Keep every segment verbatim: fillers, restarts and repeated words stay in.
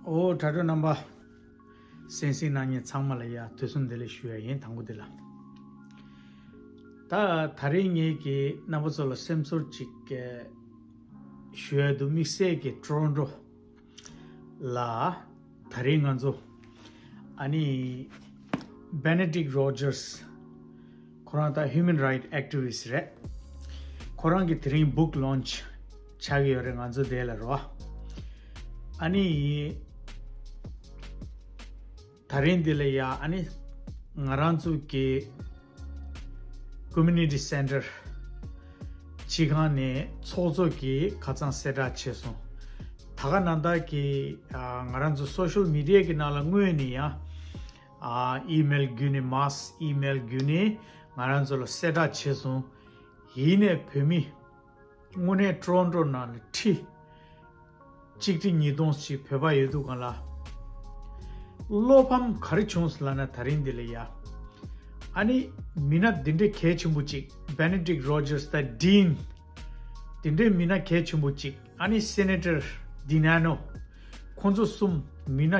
ཨོ་དྲ་གྲོགས་རྣམ་པ། གསན་གཟིགས་གནང་མཁན་ཚང་མ་ལ་ཡ་དུས་གསུམ་བདེ་ལེགས་ཞུ་ཡ་ཡིན། དང་པོ་དེ་ལ། ད་ད་རེས་ངེད་ཀྱིས་རྣམ་པ་ཚོ་ལ་སེམས་ཚོར་ཅིག་ཞུ་ཡ་འདུག་དམིགས་བསལ་གྱི་ཊོ་རོན་ཊོ་ལ་ད་རེས་ང་ཚོ་ཨ་ནི་Benedict Rogers ཁོ་རང་ད་human right activist རེད། ཁོ་རང་གི་དེ་རིང་book launch ཆགས་ཀྱི་ཡོད་རེད། ང་ཚོ་དེ་ལ་རོ། ཨ་ནི། ད་རིང་འདི་ལ་ཡ་ཨ་ནི། ང་རང་ཚོ་གི་community center སྤྱི་ཁང་ནས་ཚོགས་གཙོ་གིས་ཁ་སང་གསལ་བསྒྲགས་བྱས་སོང་། ད་ག་ནང་ལྟར་གྱི་ང་རང་ཚོ་social media གི་ནང་ལ་སྔོན་ནས་ཡང་ཨི་མེལ་བརྒྱུད་ནས་མཱས་ཨི་མེལ་བརྒྱུད་ནས་ང་རང་ཚོ་ལ་གསལ་བསྒྲགས་བྱས་སོང་། ཡིན་ནས་བོད་མི་དངོས་གནས་ཊོ་རོན་ཊོ་ནང་ལ་ཁྲི་གཅིག་ཁྲི་ཉིས་སྟོང་ཞིག་བོད་པ་ཡོད་འདུག་ག་ལ། བློ་ཕམ་ག་རེ་བྱུང་སོང་ལབ་ན་ད་རིང་འདི་ལ་ཡ། ཨ་ནི་མི་སྣ་འདི་འདྲའི་གལ་ཆེན་པོ་གཅིག Benedict Rogers དང་Dean འདི་འདྲའི་མི་སྣ་གལ་ཆེན་པོ་གཅིག་ཨ་ནི་Senator Dinano ཁོང་ཚོ་གསུམ་མི་སྣ་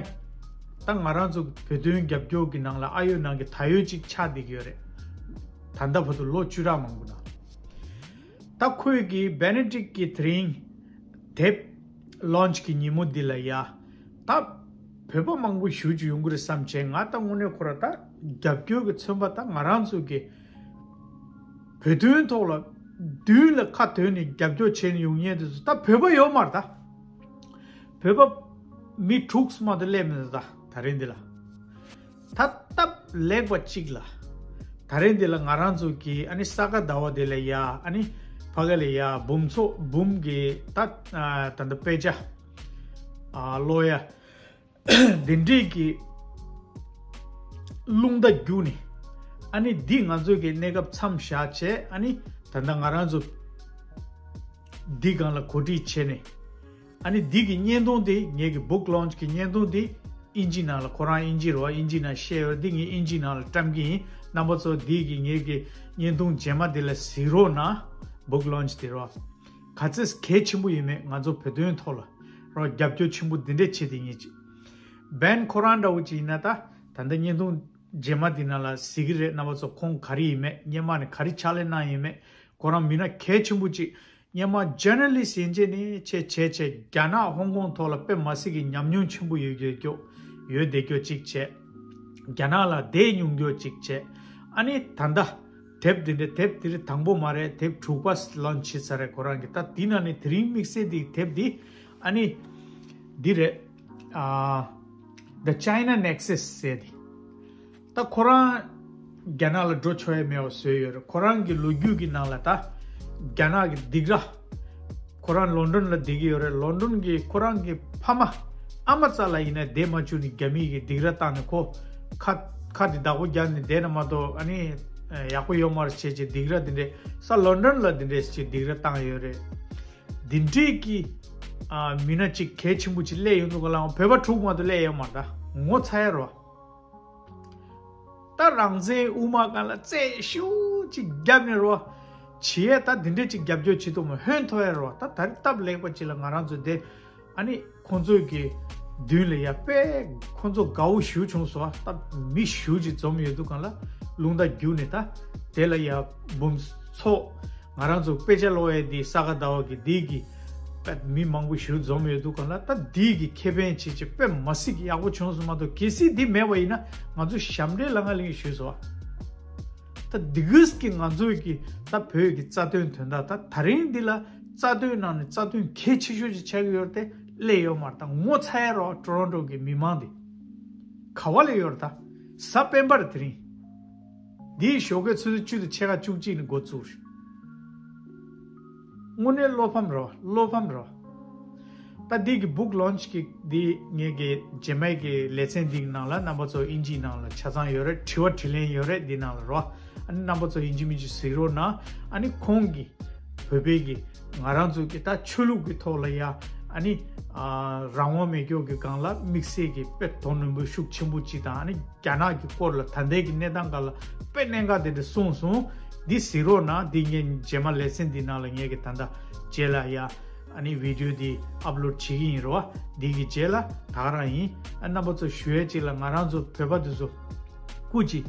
ད་ང་རང་ཚོ་བོད་དོན་རྒྱབ་སྐྱོར་གྱི་ནང་ལ་ཨ་ཡོད་ནང་གི་ད་ཡོད་གཅིག་ཆགས་བསྡད་ཀྱི་ཡོད་རེད། ད་ལྟ་བར་དུ་ལོ་བཅུ་ཕྲག་མང་པོ་ནང་། ད་ཁོས་ཀྱི་Benedict གི་དེ་རིང་དེབ་launch གི་ཉིན་མོ་འདི་ལ་ཡ། ད་བོད་པ་མང་པོ་ཞེ་ཅིག་ཡོང་གི་རེད་བསམ་བྱས། ང་ད་དངོས་གནས་ཁོ་ར་ད་རྒྱབ་སྐྱོར་གྱི་མཚོན་པ་ད་ང་རང་ཚོ་གི་བོད་དོན་ཐོག་ལ་མདུན་ལ་ཁ་འདོན་ནས་རྒྱབ་སྐྱོར་བྱས་ནས་ཡོང་མཁན་དེ་ཚོ་ད་བོད་པ་ཡོད་མ་རེད་ད། བོད་པ་མི་དྲུག་མ་གཏོགས་སླེབས་མེད་ད་ད་རིང་འདི་ལ། ད་སྟབས་ལེགས་པ་གཅིག་ལ། ད་རིང་འདི་ལ་ང་རང་ཚོ་གི་ཨ་ནི་ས་ག་ཟླ་བ་འདི་ལ་ཡ་ཨ་ནི་ཕ་གི་ལ་ཡ་འབུམ་ཚོགས་འབུམ་གི་ད་ད་ལྟ་དཔེ་ཆ་ཨ་ཀློག་ཡ་འདི་འདྲས་ཀྱི་རླུང་རྟ་རྒྱུག་ནས་ཨ་ནི་འདི་ང་ཚོ་གི་གནས་སྐབས་མཚམས་བཞག་བྱས་ཨ་ནི་ད་ལྟ་ང་རང་ཚོ་འདི་སྒང་ལ་གོ་སྒྲིག་བྱས་ནས། ཨ་ནི་འདི་གི་བརྙན་ཐུང་འདི་ངེད་ཀྱི་book launch གི་བརྙན་ཐུང་འདི་ཨིན་ཇི་ནང་ལ་ཁོ་རང་ཨིན་ཇི་རེད་བ། ཨིན་ཇི་ནང་བཤད་ཡོད་རེད། འདི་ངས་ཨིན་ཇི་ནང་ལ་བཀྲམ་གྱི་ཡིན། རྣམ་པ་ཚོ་འདི་གི་ངེད་ཀྱི་བརྙན་ཐུང་རྗེས་མ་འདི་ལ་གཟིགས་རོགས་གནང་། book launch འདི་རེད་བ། ག་ཚོད་གལ་ཆེན་པོ་ཡིན་མེད་ང་ཚོ་བོད་དོན་ཐོག་ལ་རོ་རྒྱབ་སྐྱོར་ཆེན་པོ་འདི་འདྲས་བྱེད་དེ་ངེད་ཅིག Ben ཁོ་རང་འདྲ་བོ་ཅིག་ཡིན་ན་ད་ད་ལྟ་བརྙན་ཐུང་རྗེས་མ་འདི་ནང་ལ་གཟིགས་ཀྱི་རེད། རྣམ་པ་ཚོ་ཁོང་ག་རེ་ཡིན་མེད་སྔོན་མ་ནས་ག་རེ་ཕྱག་ལས་གནང་ཡིན་མེད་ཁོ་རང་མི་སྣ་གལ་ཆེན་པོ་ཅིག་སྔོན་མ་journalist ཡན་ཆད་ནས་བྱས་བྱས་བྱས་རྒྱ་ནག་ཧོང་ཀོང་ཐོག་ལ་དཔེ་མ་སྲིད་ཀྱི་ཉམས་མྱོང་ཆེན་པོ་ཡོད་རྒྱུ་ཡོད་བསྡད་རྒྱུ་གཅིག་བྱས། རྒྱ་ནག་ལ་བསྡད་མྱོང་རྒྱུ་གཅིག་བྱས། ཨ་ནི་ད་ལྟ་དེབ་འདི་འདྲ་དེབ་འདི་རེད་དང་པོ་མ་རེད། དེབ་དྲུག་པ་launch བྱས་ཚར་རེད་ཁོ་རང་གི། ད་འདི་ནང་ནས་དེ་རིང་དམིགས་བསལ་འདི་དེབ་འདི་ཨ་ནི་འདི་རེད། ཨ་The China Nexus ཟེར་ཏེ། ད་ཁོ་རང་རྒྱ་ནག་ལ་འགྲོ་ཆོག་ཡ་མེད་པ་བཟོས་ཡོད་རེད། ཁོ་རང་གི་ལོ་རྒྱུས་ཀྱི་ནང་ལ་ད་རྒྱ་ནག་གི་སྡིགས་ར། ཁོ་རང་ལོན་ཌོན་ལ་བསྡད་ཀྱི་ཡོད་རེད། ལོན་ཌོན་གྱི་ཁོ་རང་གི་ཕ་མ་ཨ་མ་རྩ་ལ་ཡིན་ན་བསྡད་མ་བཅུག་ནས་རྒྱ་མི་གི་སྡིགས་ར་བཏང་ནས་ཁོ་ཁ་ཁ་དེ་བདག་པོ་རྒྱག་ནས་བསྡད་ན་མ་གཏོགས་ཨ་ནི་ཡག་པོ་ཡོད་མ་རེད་བྱས་བྱས་སྡིགས་ར་དེ་འདྲས་ས་ལོན་ཌོན་ལ་དེ་འདྲས་ཅིག་སྡིགས་ར་བཏང་ཡོད་རེད། འདི་འདྲས་ཀྱི་ཨ་མི་སྣ་གཅིག་གལ་ཆེན་པོ་ཅིག་སླེབས་ཡོང་འདུག་ག་ལ། བོད་པ་དྲུག་མ་གཏོགས་སླེབས་ཡོད་མ་རེད། ད་ངོ་ཚ་ཡ་རོ། ད་རང་བཙན་དབུ་མ་སྒང་ལ་རྩེ་ཤུགས་ཅིག་བརྒྱབ་ནས་རོ། བྱེད་ཡས་ད་འདི་འདྲས་ཅིག་རྒྱབ་སྐྱོར་བྱེད་ཐུབ་མ་ཧོན་ཐོ་ཡ་རོ། ད་ད་རེས་སྟབས་ལེགས་པ་ཅིག་ལ་ང་རང་ཚོ་དེ་ཨ་ནི་ཁོང་ཚོའི་གི་མདུན་ལ་ཡ་དཔེ་ཁོང་ཚོ་དགའ་བོ་ཞུ་བྱུང་སོ། ད་མི་ཞུ་ཅིག་འཛོམས་ཡོད་འདུག་ག་ལ། རླུང་རྟ་རྒྱུག་ནས་ད་དེ་ལ་ཡ་འབུམ་ཚོགས། ང་རང་ཚོ་དཔེ་ཆ་ཀློག་ཡས་འདི་ས་ག་ཟླ་བ་གི་འདི་གི་དཔེ་མི་མང་པོ་ཞིག་འཛོམས་ཡོད་འདུག་ག་ལ། ད་འདི་གི་ཁེ་ཕན་བྱེད་ཅིག་དཔེ་མ་སྲིད་ཀྱི་ཡག་པོ་བྱུང་སོང་མ་གཏོགས་གལ་སྲིད་འདི་མེད་པ་ཡིན་ན་ང་ཚོ་ཞབས་འདྲེན་ལ་ང་ལིང་ཞུས་སོ། ད་འདི་གིས་ཀྱི་ང་ཚོའི་གི་ད་བོད་ཀྱི་རྩ་དོན་དོན་དག་ད་ད་རིང་འདི་ལ་རྩ་དོན་ནང་ནས་རྩ་དོན་གལ་ཆེ་ཤོས་ཅིག་ཆགས་ཀྱི་ཡོད་རེད་དེ་སླེབས་ཡོད་མ་རེད། ད་ངོ་ཚ་ཡ་རོགས་ཊོ་རོན་ཊོ་གི་མི་མང་འདི་ག་བ་ལ་ཡོད་རེད། ད་གཟའ་སྤེན་པ་རེད་དེ་རིང་། འདིའི་ཞོགས་ཀས་ཆུ་ཚོད་བཅུ་དང་ཕྱེད་ཀ་བཅུ་གཅིག་ནས་འགོ་བཙུགས། དངོས་གནས་བློ་ཕམ་རོ། བློ་ཕམ་རོ། ད་འདི་གི་book launch གི་འདི་ངེད་ཀྱི་རྗེས་མའི་གི་ལེ་ཚན་འདི་གི་ནང་ལ་རྣམ་པ་ཚོ་ཨིན་ཇིའི་ནང་ལ་ཆ་ཚང་ཡོད་རེད། དྲི་བ་དྲིས་ལན་ཡོད་རེད་འདི་ནང་ལ་རོ། ཨ་ནི་རྣམ་པ་ཚོ་ཡིན་གཅིག་མིན་གཅིག་གཟིགས་རོགས་གནང་། ཨ་ནི་ཁོང་གི་བོད་པའི་གི་ང་རང་ཚོ་གི་ད་ཆོས་ལུགས་ཀྱི་ཐོག་ལ་ཡ་ཨ་ནི་ཨ་རང་དབང་མེད་སྐྱོ་གི་སྒང་ལ་དམིགས་བསལ་གྱི་དཔེ་དོ་ནན་པོ་ཤུགས་ཆེན་པོ་ཅིག་དང་ཨ་ནི་རྒྱ་ནག་གི་སྐོར་ལ་ད་ལྟའི་གི་གནས་སྟངས་སྒང་ལ་དཔེ་གནད་འགག་དེ་འདྲ་གསུངས་སོང་། འདི་གཟིགས་རོགས་གནང་། འདི་ངས་རྗེས་མ་ལེ་ཚན་འདི་ནང་ལ་ངས་གི་ད་ལྟ་རྗེས་ལ་ཡ་ ཨ་ནི་བི་ཌིའོ་འདི་ཨབ་ལོཌ་བྱེད་ཀྱི་ཡིན་རོ། འདི་གི་རྗེས་ལ་ད་ག་རང་ཡིན། ཨ་རྣམ་པ་ཚོ་ཞུ་ཡས་གཅིག་ལ་ང་རང་ཚོ་བོད་པ་འདི་ཚོ་སྐུ་མཁྱེན།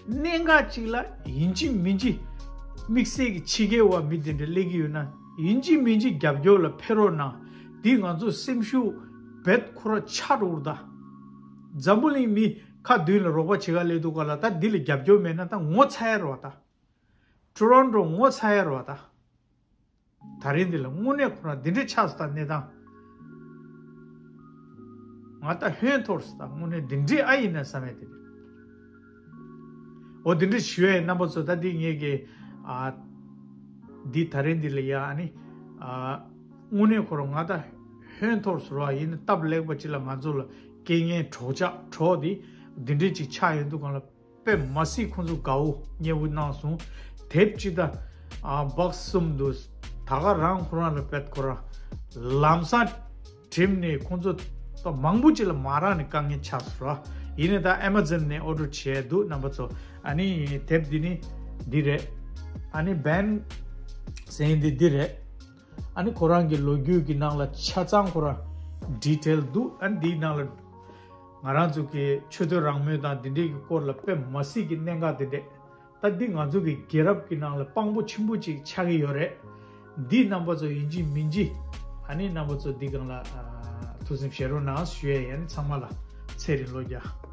གནད་འགག་གཅིག་ལ་ཡིན་གཅིག་མིན་གཅིག་དམིགས་བསལ་གྱི་ཕྱི་རྒྱལ་བ་མི་དེ་འདྲ་སླེབས་ཀྱི་ཡོད་ན་ཡིན་གཅིག་མིན་གཅིག་རྒྱབ་སྐྱོར་ལ་ཕེབས་རོགས་གནང་། འདི་ང་ཚོ་སེམས་ཤུགས་རྦད་ཁོ་ར་ཆག་འགྲོ་གི་རེད་ད། འཛམ་བུ་གླིང་མི་ཁ་མདུན་ལ་རོགས་པ་བྱེད་ག་སླེབས་འདུག་ག་ལ། ད་འདི་ལ་རྒྱབ་སྐྱོར་མེད་ན་ད་ངོ་ཚ་ཡ་རེད་བ་ད། ཊོ་རོན་ཊོ་ངོ་ཚ་ཡ་རེད་བ་ད། ད་རིང་འདི་ལ་དངོས་གནས་ཁོ་རང་འདི་འདྲའི་ཆགས་སོང་ད་གནས་སྟངས། ང་ད་ཧོན་འཐོར་སོང་ད། དངོས་གནས་འདི་འདྲའི་ཨ་ཡིན་ན་བསམ་ཡ་དེ་རེད། འོ་འདི་འདྲ་ཞུ་ཡ་ཡིན། རྣམ་པ་ཚོ་ད་འདི་ངེད་ཀྱི་ཨ་འདི་ད་རིང་འདི་ལ་ཡ་ཨ་ནི་ཨ་དངོས་གནས་ཁོ་རང་ང་ད་ཧོན་འཐོར་སོང་ར། ཡིན་ན་སྟབས་ལེགས་པ་ཅིག་ལ་ང་ཚོ་ལ་རྐྱེན་ངན་གྲོགས་ཆགས་གྲོགས་འདི་འདི་འདྲའི་ཅིག་ཆགས་ཡོང་དུས་སྒང་ལ། དཔེ་མ་སྲིད་ཁོང་ཚོ་དགའ་བོ་མཉེས་པོ་གནང་སོང་། དེབ་ཅིག་ད་ཨ་སྦག་གསུམ་འདུག། ད་ག་རང་ཁོ་རང་ལ་དཔེ་ཁོ་རང་ལམ་སང་བྲིམ་ནས་ཁོང་ཚོ་ད་མང་པོ་ཅིག་ལ་མ་རག་ནས་དཀའ་ངལ་ཆགས་སོང་ར། ཡིན་ནའི་ད་ཨེ་མ་ཛོན་ནས་ཨོ་ཌར་བྱས་འདུག་རྣམ་པ་ཚོ། ཨ་ནི་དེབ་འདི་ནི་འདི་རེད། ཨ་ནི་བན་ཟེར་འདི་འདི་རེད། ཨ་ནི་ཁོ་རང་གི་ལོ་རྒྱུས་ཀྱི་ནང་ལ་ཆ་ཚང་ཁོ་རང་ཌི་ཊེལ་འདུག། ཨ་ནི་འདིའི་ནང་ལ་ང་རང་ཚོ་གི་ཆོས་དད་རང་མོས་དང་འདི་འདྲའི་གི་སྐོར་ལ་དཔེ་མ་སྲིད་ཀྱི་གནད་འགག་དེ་འདྲས། ད་འདི་ང་ཚོ་གི་རྒྱལ་རབས་ཀྱི་ནང་ལ་དཔང་པོ་ཆེན་པོ་ཅིག་ཆགས་ཀྱི་ཡོད་རེད། འདི་རྣམ་པ་ཚོ་ཡིན་གཅིག་མིན་གཅིག་ཨ་ནི་རྣམ་པ་ཚོ་འདི་སྒང་ལ་ཨ་ཐུགས་སེམས་བཞེས་རོགས་གནང་ཞུ་ཡས་ཡིན། ཚང་མ་ལ་ཚེ་རིང་ལོ་བརྒྱ།